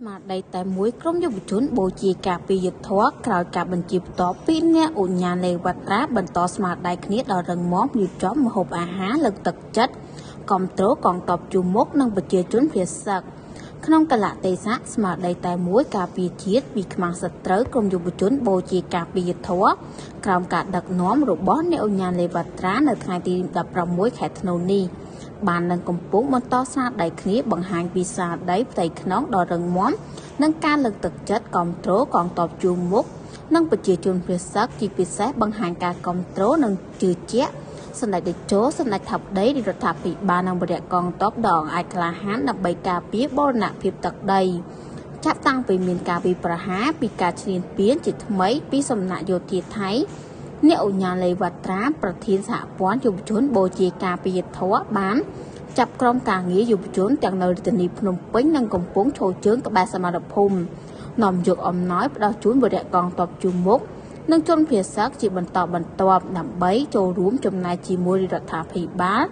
ស្មារតីតែមួយក្រុមយុវជនបូជាការពារយុត្តិធម៌ក្រោយការបញ្ជាផ្ទាល់ពីអ្នកឧកញ៉ាលេវត្រាបន្តស្មារតីគ្នាដ៏រឹងមាំរៀបចំម្ហូបអាហារលើកទឹកចិត្តគាំទ្រកងទ័ពជួរមុខនិងប្រជាជនភៀសសឹកក្នុងកលៈទេសៈស្មារតីតែមួយការពារជាតិពីខ្មាំងសត្រូវក្រុមយុវជនបូជាការពារយុត្តិធម៌ក្រោមការដឹកនាំរបស់អ្នកឧកញ៉ាលេវត្រានៅថ្ងៃទី16ខែធ្នូនេះបាននឹងកំពុងបន្តស្នាដៃគ្នាបង្ហាញពីស្នាដៃផ្ទៃក្នុងដ៏រឹងមាំនិងការលើកទឹកចិត្តគាំទ្រកងទ័ពជួរមុខនិងប្រជាជនភៀសសឹកជាពិសេសបង្ហាញការគាំទ្រនិងជឿជាក់សម្ដេចតេជោសម្ដេចថាប់ដីរាជរដ្ឋាភិបាលនិងវរៈកងទ័ពដ៏អង់អាចក្លាហានដើម្បីការពារបូរណភាពទឹកដីចាប់តាំងពីមានការវាយប្រហារពីការឈ្លានពានជាថ្មីពីសំណាក់យោធាថៃអ្នកឧកញ៉ាលេវត្រាប្រធានសហព័ន្ធយុវជនបូជាការពារធម៌បានចាប់ក្រុមការងារយុវជនទាំងនៅរាជធានីភ្នំពេញនិងកំពុងឈរជើងក្បែរសមរភូមិនាំយកអំណោយផ្ដល់ជូនវរៈកងទ័ពជួរមុខនិងជនភៀសសឹកជាបន្តបន្ទាប់ដើម្បីចូលរួមចំណែកជាមួយរដ្ឋាភិបាល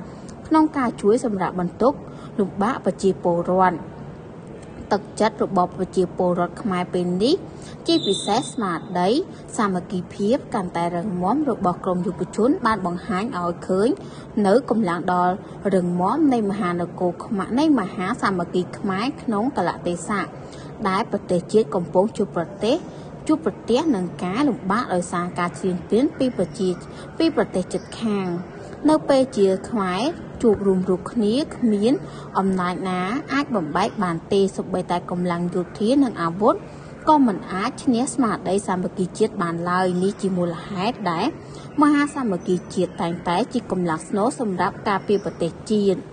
ក្នុងការជួយសម្រាប់បន្ទុកលំបាកប្រជាពលរដ្ឋទឹកចិត្តរបស់ប្រជាពលរដ្ឋខ្មែរពេលនេះជាពិសេសស្មារតីសាមគ្គីភាពកាន់តែរឹងមាំរបស់ក្រមយុវជនបានបង្ហាញឲ្យឃើញនៅកម្លាំងដ៏រឹងមាំនៃមហានគរខ្មែរនៃមហាសាមគ្គីខ្មែរក្នុងកលៈទេសៈដែលប្រទេសជាតិកំពុងជួបប្រទះនឹងការលំបាកដោយសារការឈ្លានពានពីប្រទេសជិតខាងនៅពេលជាខ្មែរជួបរួមរកគ្នាគ្មានអំណាចណាអាចបំបែកបានទេសូម្បីតែកម្លាំងយោធានិងអាវុធក៏មិនអាចឈ្នះស្មារតីសាមគ្គីជាតិបានឡើយនេះជាមូលហេតុដែលមហាសាមគ្គីជាតិតែងតែជាកម្លាំងស្នូលសម្រាប់ការពារប្រទេសជាតិ។